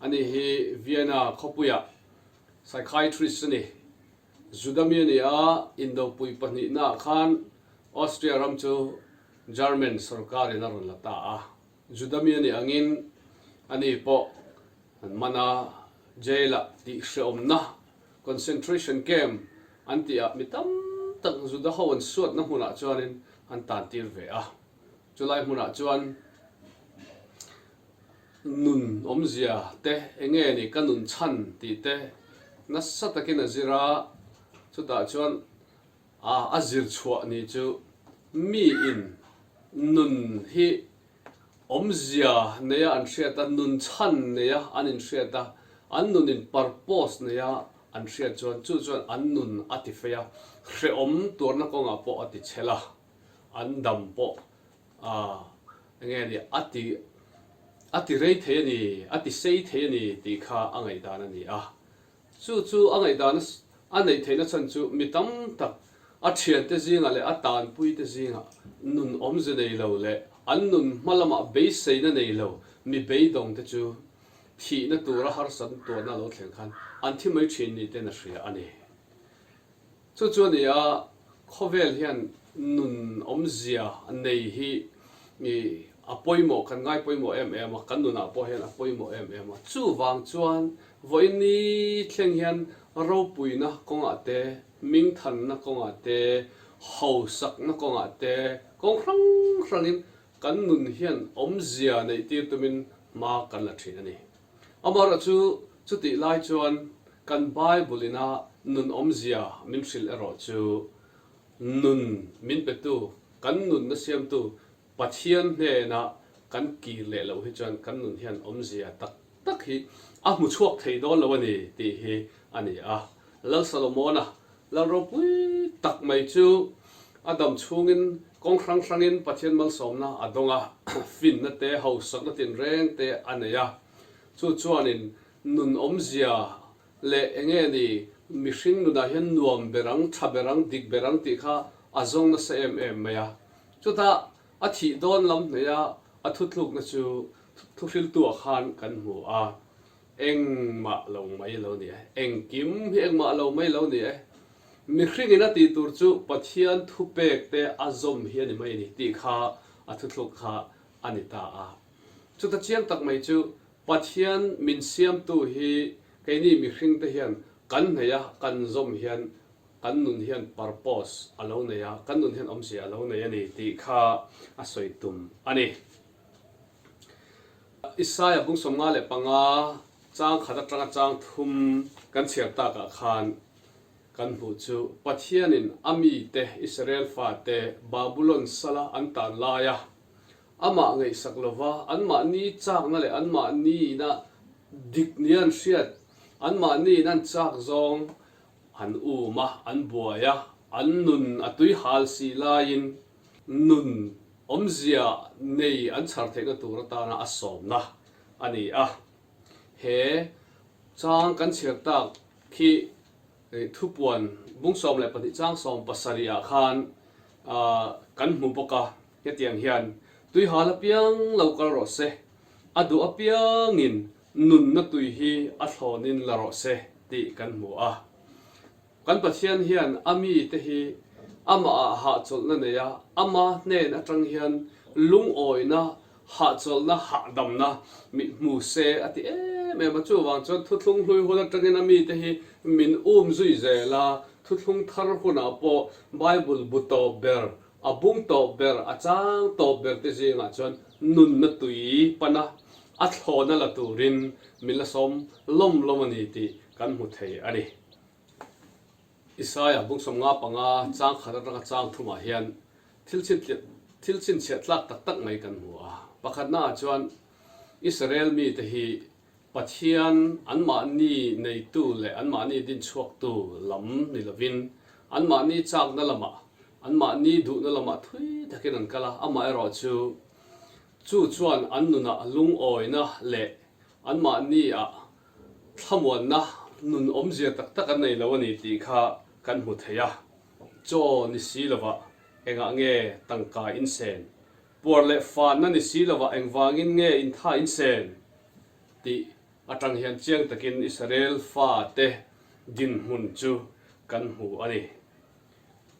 Ani hi Vienna khawpuia psychiatrist a ni. Juda mi a ni a, Indopui pahnihnaah khan Austria ram chu German sorkarin a rawn la ta a. Juda mi a nih angin ani pawh an man a, jail-ah tihhrehawmna Concentration camp an tih ah mi tam tak Juda ho an suatna hmunah chuanin an tan tir ve a. Chulai hmunah chuan nun awmzia te enge ni ka nun chhan tih te nasa takin a zir a, chutah chuan a zir chhuah ni chu mi in nun hi Awmzia neia an hriat a, nun chhan neia an inhriat a, an nunin purpose neia an hriat chuan chu chuan an nun a ti fei a, hrehawm tuarna kawngah pawh a ti chhel a, an dam pawh eng nge ni a ti a ti rei thei a ni, a ti sei thei a ni tih kha a ngaihdan a ni a. Chu chu a ngaihdan a neih theihna chhan chu mi tam tak a thiante zingah leh a tanpuite zingah nun awmze nei lo leh an nun hma lamah beiseina nei lo mi beidawngte chu thihna tura harsatna tuahna a lo thleng khan an thi mai thin ni ten a hria a ni. Chu chu a ni a, khawvel hian nun awmzia nei hi a pawimawh, kan ngai pawimawh em em a, kan nunah pawh hian a pawimawh em em a. Chuvang chuan vawiin ni thleng hian ropuina kawngah te, hmingthanna kawngah te, hausakna kawngah te, kawng hrang hrangin kan nun hian awmzia neih tir tumin hma kan la thin a ni. Amaherawhchu, chutih lai chuan kan Bible ina nun awmzia min hrilh erawh chu nun min petu, kan nunna siamtu Pathian hnena kan kir leh loh hi chuan kan nun hian awmzia tak tak hi a hmu chhuak thei dawn lo a ni tih hi a ni a. Lal Solomona lal ropui tak mai chu a dam chhungin kawng hrang hrangin Pathian malsawmna a dawng a, finna te, hausakna tinreng te a nei a. Chu chuanin nun awmzia leh enge ni mihring nunah hian nuam ber ang, tha ber ang, dik ber ang tih kha a zawng nasa em em mai a. Chutah a thih dawn lam hnaih a a thutlukna chu thuhriltuah khan kan hmu a. Engmah lo mai lo ni e. Engkim hi engmah lo mai lo ni e. Mihringin a tih tur chu Pathian thupek te a zawm hi a ni mai a ni tih kha a thuthluk kha a ni ta a. Chuta chiang tak mai chu Pathian min siamtu hi keini mihring te hian kan hneih a, kan zawm hian kan nun hian purpose a lo nei a, kan nun hian awmzia a lo nei a ni tih kha a sawi tum a ni. Isaia bung 55 chang khat atanga chang thum kan chhiar takah khan kan hmuh chu Pathianin a mite Israel fate Babulon sala an tan laia amah ngaihsak lova anmahni chakna leh anmahniina dik nia an hriat anmahniin an chak zawng an um a, an buai a, an nun a tui hal si laiin nun awmzia nei an chhar theihna tur atana a sawmna a ni a. He chang kan chhiar tak khi thupuan bung 12 chang 70 ah khan kan hmu bawk a, hetiang hian tuihal apiang lo kal rawh se, a duh apiangin nunna tui hi a thlawnin la rawh se tih kan hmu a. Kan Pathian hian a mite hi amahah hahchawlhna nei a, ama hnen atang hian lungawina, hahchawlhna, hahdamna mit hmu se a ti em. em em a, chuvang chuan thuthlung hlui hun atangin a mite hi min um zui zel a, thuthlung thar hunah pawh Bible bu tawp ber, a bung tawp ber, a chang tawp ber te zingah chuan nunna tui pana a thlawhna la turin min la sawm lawm lawm a ni tih kan hmu thei a ni. Isaia bung 55 chang khat atanga chang thumah hian thil thil chhinchhiah tlak tak tak mai kan hmu a. Pakhatnaah chuan Israel mite hi Pathian anmahni neitu leh anmahni dinchhuaktu lam ni lovin anmahni chakna lamah, anmahni duhna lamah thui takin an kal a. Amaherawhchu chu chuan an nunah lungawina leh anmahniah Thlamuanna nun awmzia tak tak an nei lo a ni tih kha kan hmu thei a. Chaw ni si lovah engah nge tangka in sen? Puar leh fanna ni si lovah engvangin nge intha in sen? tih atang hian chiang takin Israel fate dinhmun chu kan hmu a ni.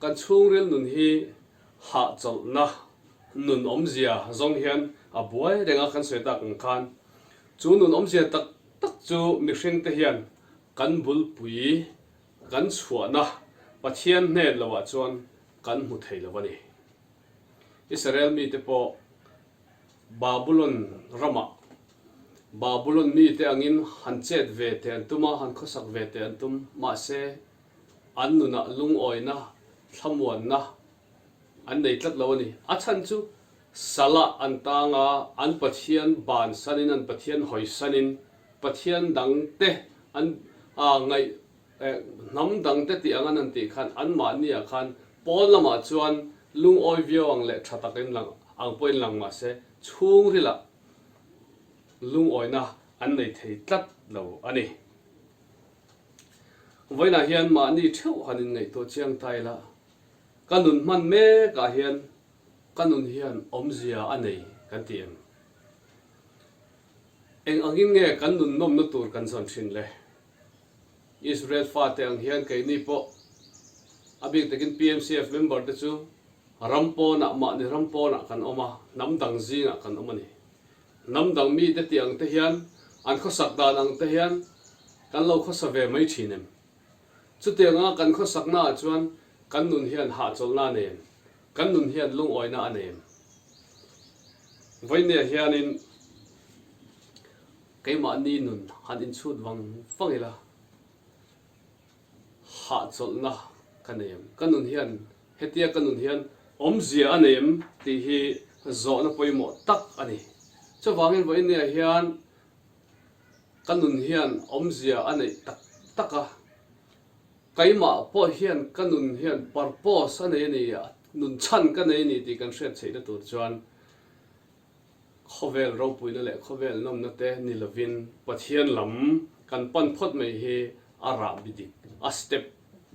Kan chhungril nun hi hahchawlhna nun awmzia zawng hian a buai reng a kan sawi tak ang khan Chu nun awmzia tak tak chu mihringte hian kan bulpui kan chhuahna Pathian hnen loah chuan kan hmu thei lo a ni. Israel mite pawh Babulon ramah Babulon mite angin han chet ve teh an tum a, han khawsak ve teh an tum, mahse an nunah lungawina, thlamuanna an nei tlat lo a ni. A chhan chu Salah an tang a, an Pathian bansanin, an Pathian hawisanin, Pathian dangte an ngaih hnam dangte tih ang an han tih khan anmahniah khan pawn lamah chuan lungawi viau ang leh tha takin lang ang pawhin lang mah se chhungrilah lungawina an nei thei tlat lo a ni. Vawiinah hian mahni theuh han inngaihtuah chiang ta ila, Ka nun hman mek ah hian ka nun hian awmzia a nei kan ti em? Eng angin nge kan nun nawmna tur kan zawn thin le? Israel fate ang hian keini pawh a bik takin PMCF member te chu ram pawnah mahni ram pawnah kan awm a, hnam dang zingah kan awm a ni. Hnam dang mite tih ang te hian an khawsak dan ang te hian kan lo khawsa ve mai thin em? Chutianga kan khawsaknaah chuan kan nun hian hahchawlhna a nem, kan nun hian lungawina a nem. Vawinia hianin keimahni nun han inchhut vang vang ila, hahchawlhna ka nem, ka nun hian hetia ka nun hian awmzia a nem tih hi zawhna pawimawh tak a ni. Chuvangin vawinia hian Ka nun hian awmzia a neih tak tak a, keimah pawh hian ka nun hian purpose a nei a ni, nun chhan ka nei a ni tih kan hriat theihna tur chuan khawvel ropuina leh khawvel nawmna te ni lovin Pathian lam kan pan phawt mai hi a rahbi dik, a step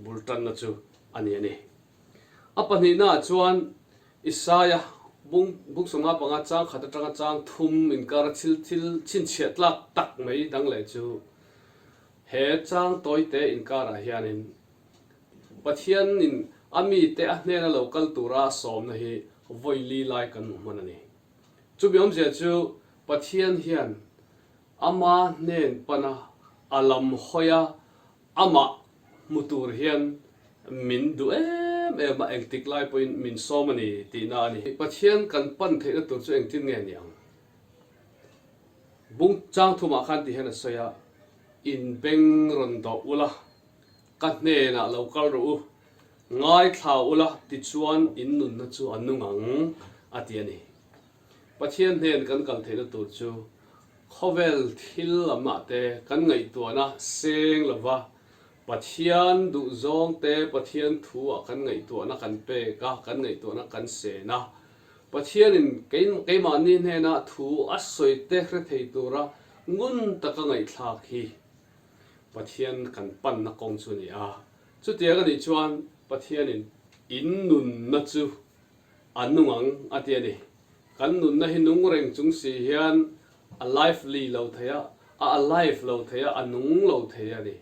bul tanna chu a ni a ni. A pahnihnaah chuan Isaia bung bung 55 chang khat atanga chang thum inkara thil thil chhinchhiah tlak tak mai dang leh chu he chang tawite inkarah hianin Pathianin a mite a hnena lo kal tura a sawmna hi vawi li lai kan hmu hman a ni. Chumi awmzia chu Pathian hian ama hnen pana a lam hawia Amah hmu tur hian min duh em em a, engtik lai pawhin min sawm a ni tihna a ni. Pathian kan pan theihna tur chu engtin nge ni ang? Bung chang thumah khan ti hian a sawi a, In beng rawn dawh ula, ka hnenah lo kal rawh u, ngaithla ula tichuan in nunna chu a nung ang, a ti a ni. Pathian hnen kan kal theihna tur chu khawvel thil lamah te kan ngaihtuahna seng lova Pathian duhzawng te Pathian thu ah kan ngaihtuahna kan pek a, kan ngaihtuahna kan sen a. Pathianin keimahni hnena thu a sawi te hre thei tura ngun taka ngaihthlak hi Pathian kan panna kawng chu a ni a. Chutiang a nih chuan Pathianin in nunna chu A nung ang a ti a ni. Kan nunna hi nung reng chung si hian a lively lo thei a, a alive lo thei a, a nung lo thei a ni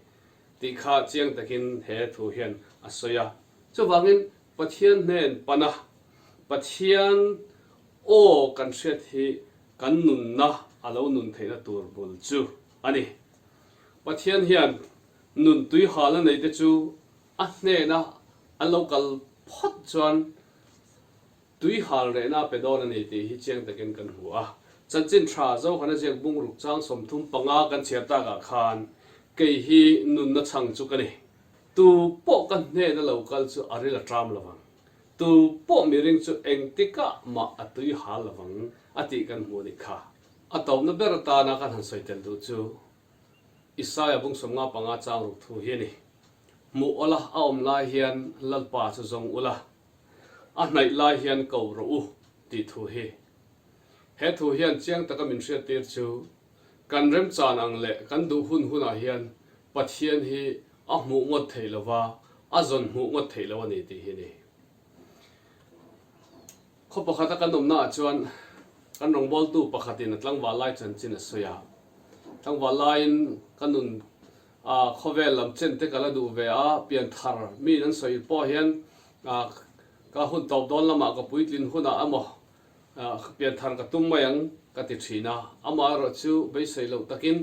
tih kha chiang takin he thu hian a sawi a. Chuvangin Pathian hnen pana Pathian aw kan hriat hi kan nunna a lo nun theihna tur bul chu. a ni. Pathian hian nun tui hal a neite chu a hnena an lo kal phawt chuan tui hal rehna a pe dawn a ni tih hi chiang takin kan hmu a. Chanchin tha Zohana ziak bungruk chang 35 kan chhiar takah khan kei hi nunna chhang chu ka ni. Tu pawh ka hnena lo kal chu a ril a ṭam lovang. Tu pawh miring chu engtikah mah a tui hal lovang a tih kan hmu a nih kha. A tawpna ber atana kan han sawi tel duh chu Isaia bung 55 chang ruk thu hi a ni. Hmuh awla a awm lai hian Lalpa chu zawng ula, a hnaih lai hian ko rawh u tih thu hi. He thu hian chiang taka min hriattir chu kan remchan ang leh kan duh hun hunah hian Pathian hi a hmuh ngawt theih lo va, a zawn hmuh ngawt theih lo a ni tih hi a ni. Khaw pakhata kan awmnaah chuan kan rawngbawltu pakhatin a tlangval lai chanchin a sawi a. Tlangval laiin ka nun a khawvel lam chen te ka la duh ve a, pianthar miin an sawi pawh hian ka hun tawp dawn lamah ka puitlin hunah emaw pianthar ka tum mai ang ka ti thin a. Amaherawhchu beisei loh takin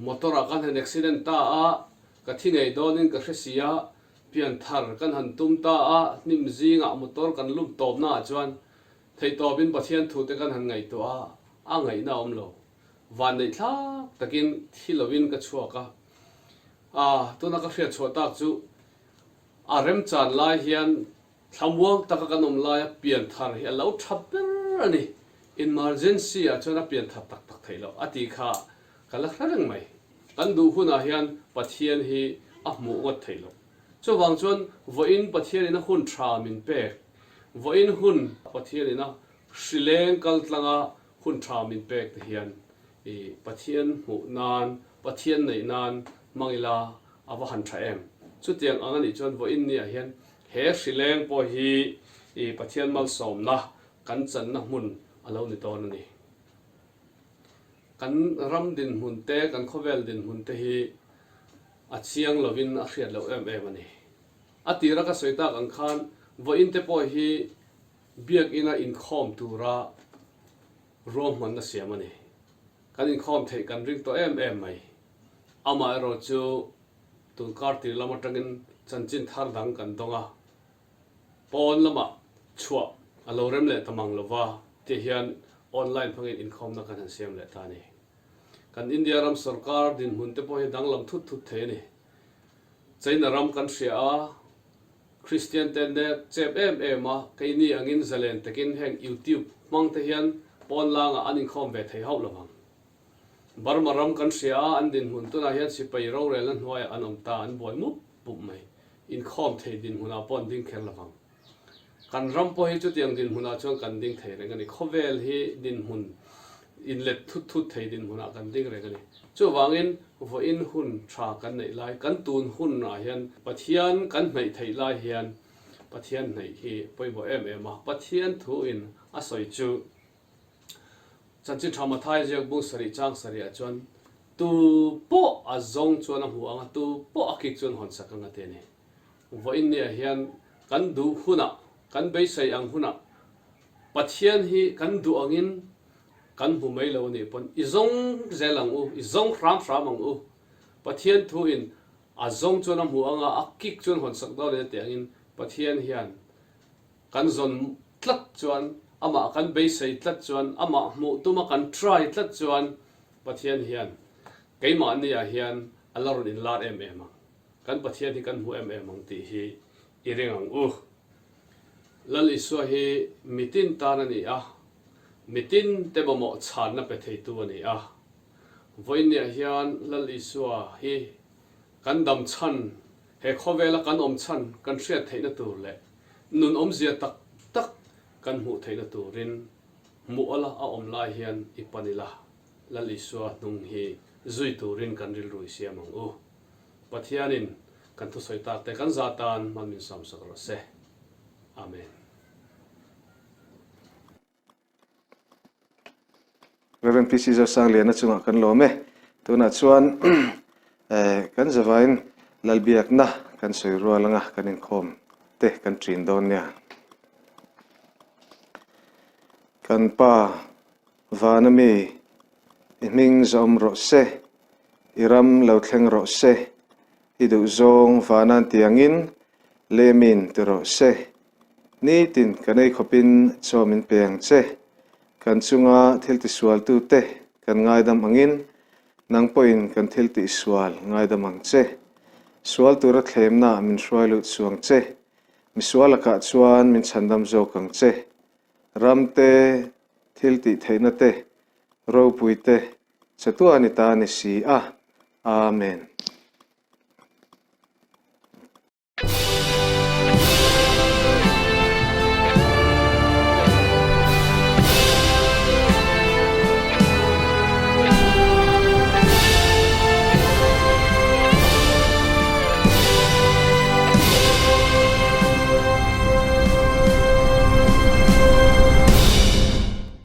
motor ah kan han accident ta a, ka thi ngei dawnin ka hre si a, Pianthar kan han tum ta a, hnim zingah motor kan lut tawpnaah chuan theihtawpin Pathian thute kan han ngaihtuah a, a ngaihna a awm lo. Vanneih thlak takin thi lovin ka chhuak a, a tuna ka hriat chhuah tak chu a remchan lai hian thlamuang taka kan awm laia pianthar hi a lo tha ber a ni. Emergency ah chuan a pianthar tak tak theih loh a tih kha Ka la hre reng mai. Kan duh hunah hian Pathian hi a hmuh ngawt theih loh. Chuvang chuan vawiin Pathianin a hun tha min pek, vawiin hun Pathianin a hrileng kal tlanga hun tha min pek te hian i Pathian hmuh nan, Pathian neih nan hmang ila a va han tha em. Chutiang ang a nih chuan vawiin niah hian he hrileng pawh hi i Pathian malsawmna kan channa hmun a lo ni dawn a ni. Kan ram dinhmun te, kan khawvel dinhmun te hi a chiang lovin a hriat loh em em a ni. A tira ka sawi tak ang khan vawiin te pawh hi biakina inkhawm tura ruahmanna siam a ni. Kan inkhawm theih kan ring tawh em em mai. Amaherawh chu tunkar tir lam atangin chanchin thar dang kan dawng a. Pawn lamah chhuah a lo rem leh ta mang lova tih hian online hmangin inkhawmna kan han siam leh ta a ni. Kan India ram sorkar dinhmun te pawh hi danglam thut thut thei a ni. China ram kan hria a, Kristian te nek chep em em a, keini angin zalen takin heng YouTube hmang te hian pawn langah an inkhawm ve thei hauh lovang. Burma ram kan hria a, an dinhmun tunah hian sipai rorelna hnuaiah an awm ta, an buai mup mup mai. Inkhawm thei dinhmunah pawh an ding kher lovang. Kan ram pawh hi chutiang dinhmunah chuan kan ding thei reng a ni. Khawvel hi dinhmun inlet thut thut thei dinhmunah kan ding reng a ni. Chuvangin vawiin hun tha kan neih lai, kan tun hunah hian Pathian kan hnaih theih lai hian Pathian hnaih hi pawimawh em em a. Pathian thuin a sawi chu Chanchin tha Mathai ziak bung sarih chang sarihah chuan tu pawh a zawng chuan a hmu ang a, tu pawh a kik chuan hawn sak ang a ti a ni. Vawiin niah hian kan duh hunah, kan beisei ang hunah Pathian hi kan duh angin kan hmu mai lo a nih pawn i zawng zel ang u, i zawng hram hram ang u. Pathian thuin a zawng chuan a hmu ang a, a kik chuan hawn sak dawn a ni a tih angin Pathian hian Kan zawn tlat chuan, amah kan beisei tlat chuan, amah hmuh tuma kan try tlat chuan Pathian hian keimahniah hian a la rawn inlar em em ang. Kan Pathian hi kan hmu em em ang tih hi i ring ang u. Lal Isua hi mitin tan a ni a, mitin te mamawh chhanna pe theitu a ni a. Vawiinniah hian Lal Isua hi Kan dam chhan, he khawvela kan awm chhan kan hriat theihna tur leh nun awmzia tak tak kan hmuh theihna turin hmuh ala a awm lai hian i pan ila, Lal Isua hnung hi zui turin kan rilru i siam ang u. Pathianin kan thusawi tak te kan zah tan hman min sawmsak rawh se. Amen. Rev. PC Zosangliana chungah kan lawm e. Tunah chuan kan zavain Lalbiakna kan sawi rual anga kan inkhawm te kan ṭin dawn nia. Kan Pa vana mi i hming zawm rawh se. I ram lo thleng rawh se, i duhzawng vanan tiangin lemin ti rawh se. Nitin kan ei khawpin chaw min pe ang che. Kan chunga thil tisualtute kan ngaidam angin nang pawhin kan thil tihsual ngaidam ang che. Sual tura thlemna min hruai lut suang che. Misual lakah chuan min chhandam zawk ang che. Ram te, thil tihtheihna te, ropui te, Chatuan i ta ni si a. Amen.